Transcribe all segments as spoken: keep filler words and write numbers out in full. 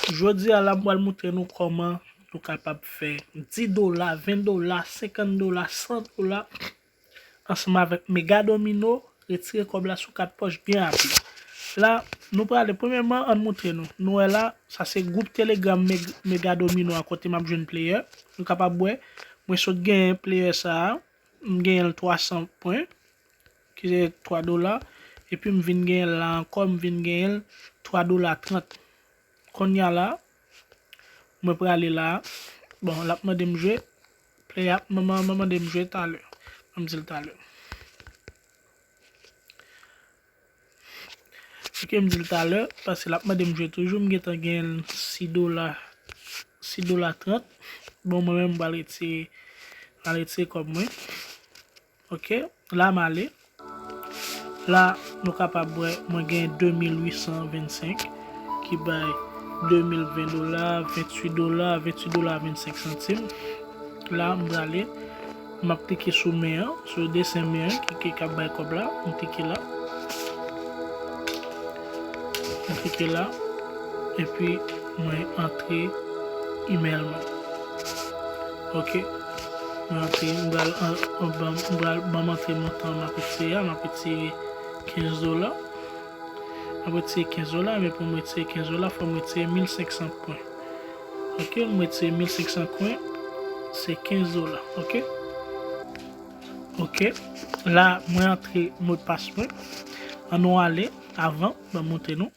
Jodi a la, m pral montre nou kòman nou kapab fè dis dola, ven dola, senkant dola, san dola ansanm avèk Mega Domino, retire kòb la sou kat pòch byen rapid. La, nou prale, premyèman, ann montre nou. Nou wè la, sa se gwoup Telegram Meg- Mega Domino a kote m ap jwenn player. Nou kapab wè, mwen sot genyen player sa a, m genyen l twa san pwen, ki se twa dola, epi m vin genyen l la ankò, m vin genyen l twa dola trant. Kounye a la, mwen prale la, bon, l ap mande m jwe, play ap mande m jwe talè. Ban m di l talè. Ok, m di l talè, paske l ap mande m jwe toujou, m gentan genyen sis dola, sis dola trant. Bon, mwen menm, m pral retire, m pral retire kòb mwen. Ok, la m ale. La, nou kapab wè, mwen gen de mil uit san vennsenk, ki bay de mil ven dola, venntuit dola, venntuit dola vennsenk santim. La, m prale, m ap klike sou men an, sou desen men an, ki, ki, k ap bay kòb la, m klike la. M klike la, epi mwen antre email mwen. Ok. Mwen antre, m pral an- an- ban- m pral ban m antre montan m ap retire a, m ap retire kenz dola. M ap retire kenz dola, men pou m retire kenz dola, fò m retire mil senk san pwen. Ok, m retire mil senk san pwen, se kenz dola. Ok. Ok. La, mwen antre modpas mwen. Ann nou ale, avan, ban m montre nou.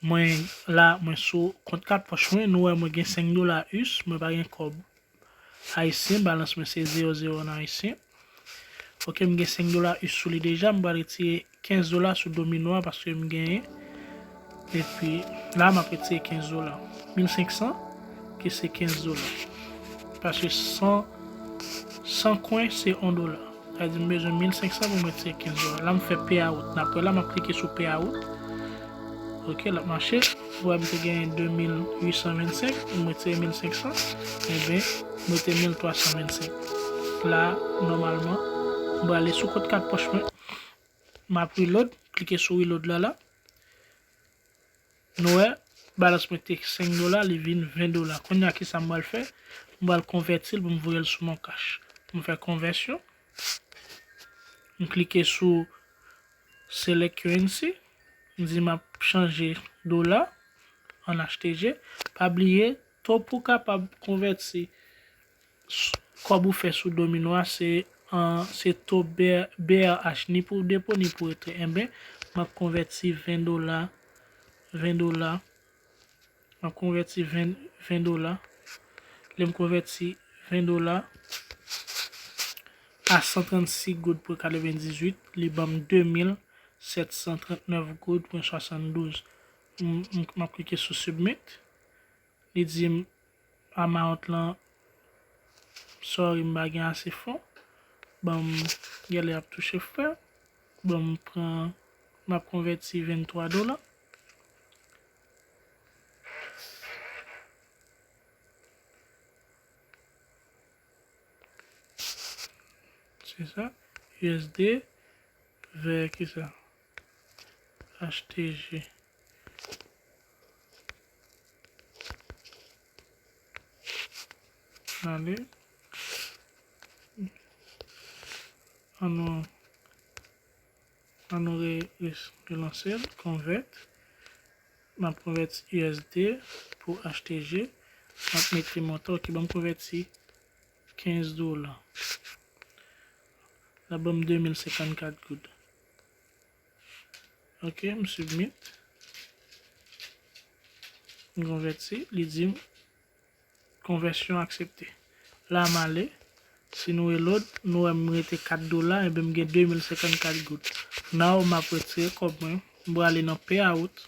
Mwen la, mwen sou kont kat pòch mwen, nou wè mwen gen senk dola us, mwen pa gen kòb ayisyen, balans mwen se zewo zewo an ayisyen. Ok, m gen senk dola us sou li deja, m pral retire kenz dola sou domino a paske m genyen. Epi la, m ap retire kenz dola. Mil senk san, ki se kenz dola. Paske san, san kwen se yon dola. Sa vle di m bezwen mil senk san pou mwen retire kenz dola. La, m fè payout. N ap wè la, m ap klike sou payout. Ok, l ap mache. Ou wè m te genyen de mil uit san vennsenk, m retire mil senk san. Enben, m rete mil twa san vennsenk. La, nòmalman, m prale sou kont kat pòch mwen. M ap reload, klike sou reload la la. Nou wè, balans mwen te senk dola, li vin ven dola. Kounye a, kisa m pral fè? M pral konvèti l pou m voye l sou Moncash. Pou m fè konvèsyon, m klike sou Select Currency. M di m ap chanje dola an H T G. Pa bliye, to pou w kapab konvèti s- kòb ou fè sou domino a, se an, se to B R, B R H, ni pou depo, ni pou retrè. Enben, m ap konvèti ven dola, ven dola. M ap konvèti ven, ven dola. Lè m konvèti ven dola a san trannsis goud pwen katrevendizuit, li ban m de mil sèt san trannèf goud pwen swasanndouz. M, m, m ap klike sou Submit. Li di m amount lan, sorry, m pa gen ase fon. Ban m, genlè ap touche frè. Ban m pran, m ap konvèti venntwa dola. Se sa. U S D vè kisa? H T G. Ale. Ann nou, ann nou re, re, relanse l. Konvèt. M ap konvèti U S D pou H T G. M ap mete montan. Ok, ban m konvèti kenz dola. L ap ban m de mil senkannkat goud. Ok, m submit. M konvèti, li di m konvèsyon aksepte. La m ale, si nou reload, nou wè m rete kat dola, enben m gen de mil senkannkat goud. Now m ap retire kòb mwen, m prale nan payout.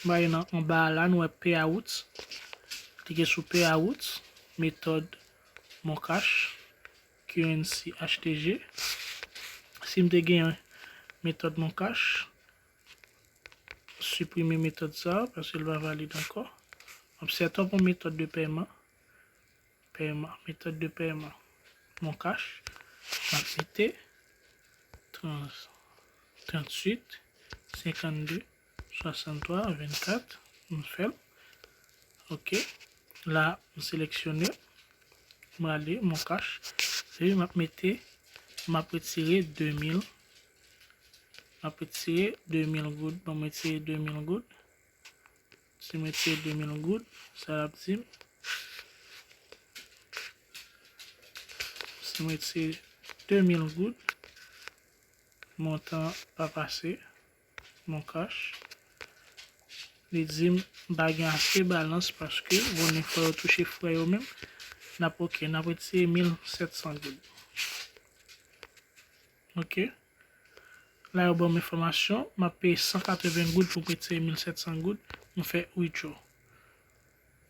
M prale nan anba a la, nou wè payout. Klike sou payout, metòd Moncash, currency H T G. Si m te gen metòd Moncash, siprime metòd sa a, paske l pa valid ankò. M ap set up yon metòd de pèman. Pèman, metòd de pèman. Moncash, m ap mete trans, tranntuit, senkannde, swasanntwa, vennkat. M fè l. Ok. La, m seleksyone. M ale, Mon Cash. Se m ap mete, m ap retire de mil. M ap retire de mil goud. Ban m retire de mil goud. Si m retire de mil goud, sa l ap di m. Si m retire de mil goud, montan pa pase, Mon Cash. Li di m m pa gen ase balans paske Vodafone fò yo touche frè yo menm. N ap ok, n ap retire mil sèt san goud. Ok. La yo ban m enfòmasyon, m ap peye san katreven goud pou m retire mil sèt san goud, m fè withdraw.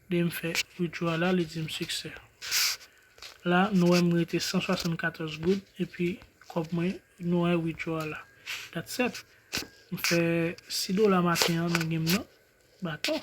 Depi m fè withdraw la, li di m siksè. La, nou wè m rete san swasannkatòz goud, epi kòb mwen, nou wè withdraw la. That's it. M fè sis dola maten an nan game nan. Baton.